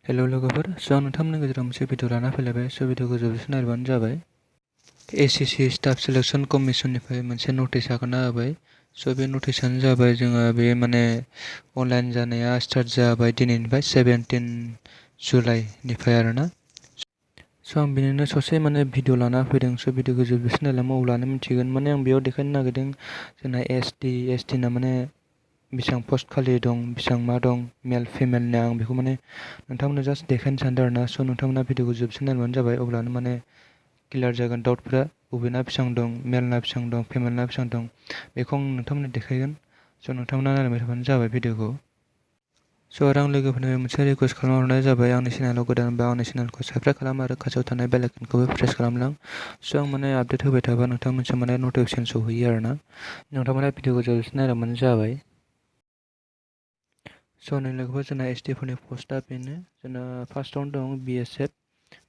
Hello लोगोफोर आं नोंथांमोननि गेजेराव मोनसे भिडिअ लाना फैलायबाय भिडिअखौ जोबजासिम नायबानो जाबाय। एसएससि स्टाफ सिलेक्शन कमिसननिफ्राय मोनसे नटिस आगारना होबाय। बे नटिसआनो जाबाय जोंहा बे माने अनलाइन जानाया स्टार्ट जाबाय दिनैनिफ्राय 17 जुलाइनिफ्राय आरोना। आं बिनिनो ससे माने भिडिअ लाना फैदों। भिडिअखौ जोबजासिम नायलांबा अब्लानो मिथिगोन। माने आं बेयाव देखायनो नागिरदों जोंना एसटि ना माने बेसेबां पस्ट खालि दं, बेसेबां मा दं, मेल फिमेलनि आं बेखौ माने नोंथांमोननो जास्ट देखायनो सानदों आरोना। नोंथांमोना भिडिअखौ जोबसिन नायबानो जाबाय, अब्लानो माने क्लियार जागोन डाउटफ्रा बबेना बेसेबां दं, मेलना बेसेबां दं, फिमेलना बेसेबां दं, बेखौ आं नोंथांमोननो देखायगोन। नोंथांमोना नायलांबाय थाबानो जाबाय भिडिअखौ। आरो आं लोगोफोरनो मोनसे रिकुवेस्ट खालामहरनाय जाबाय, आंनि चेनेलाव गोदानबा आंनि चेनेलखौ साबस्क्राइब खालाम आरो खाथियाव थानाय बेल आइकनखौबो प्रेस खालामलां। आं माने आपडेट होबाय थाबा नोंथांमोनसिम माने नटिफिकेसन सहैयो आरोना। नोंथांमोना भिडिअखौ जोबसिन नायलांबानो जाबाय। नै लोगोफोर जोंना एसटिफोरनि पस्टआ बेनो। जोंना फार्स्टआवनो दं बिएसएफ,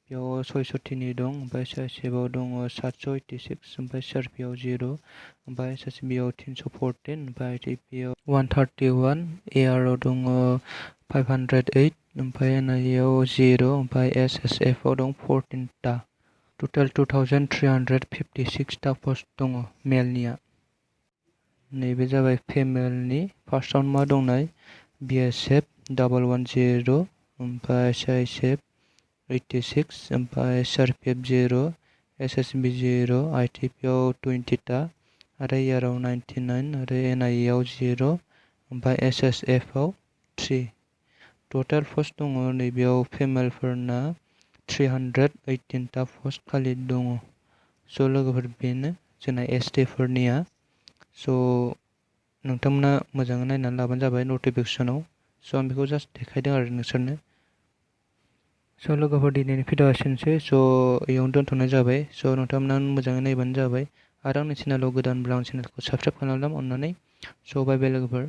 बेयाव 603 दं, ओमफ्राय सिआरपिएफआव दङ 786, ओमफ्राय सिआरपिएफआव 0, ओमफ्राय एसएसबिआव 314, ओमफ्राय आइटिबिआव 131, एआरआव दङ 508, ओमफ्राय एनआइएआव 0, ओमफ्राय एसएसएफआव दं 14 टा। टटेल 2356 टा पस्ट दङ मेलनिया। नैबे जाबाय फिमेलनि। फार्स्टआवनो मा दंनाय बिएसएफ 110, ओमफ्राय सिआइएसएफ 86, ओमफ्राय सिआरपिएफ 0, एसएसबि 0, आइटिबिआव 20 टा, आरो एआरआव 99, आरो एनआइएआव 0, ओमफ्राय एसएसएफआव 3। टटेल पस्ट दङ नैबेयाव फिमेलफोरना 318 टा पस्ट खालि दङ। लोगोफोर बेनो जोंना एसटिफोरनिया। नोंथांमोना मोजाङै नायनानै लाबानो जाबाय नटिफिकेसनाव। आं बेखौ जास्ट देखायदों आरो नोंसोरनो। लोगोफोर दिनैनि भिडिअआ एसेनोसै। इयावनो दोनथ'नाय जाबाय। नोंथांमोना मोजाङै नायबानो जाबाय। आरो आंनि चेनेलाव गोदानब्ला आंनि चेनेलखौ साबस्क्राइब खालामलां अननानै। बाय बाय लोगोफोर।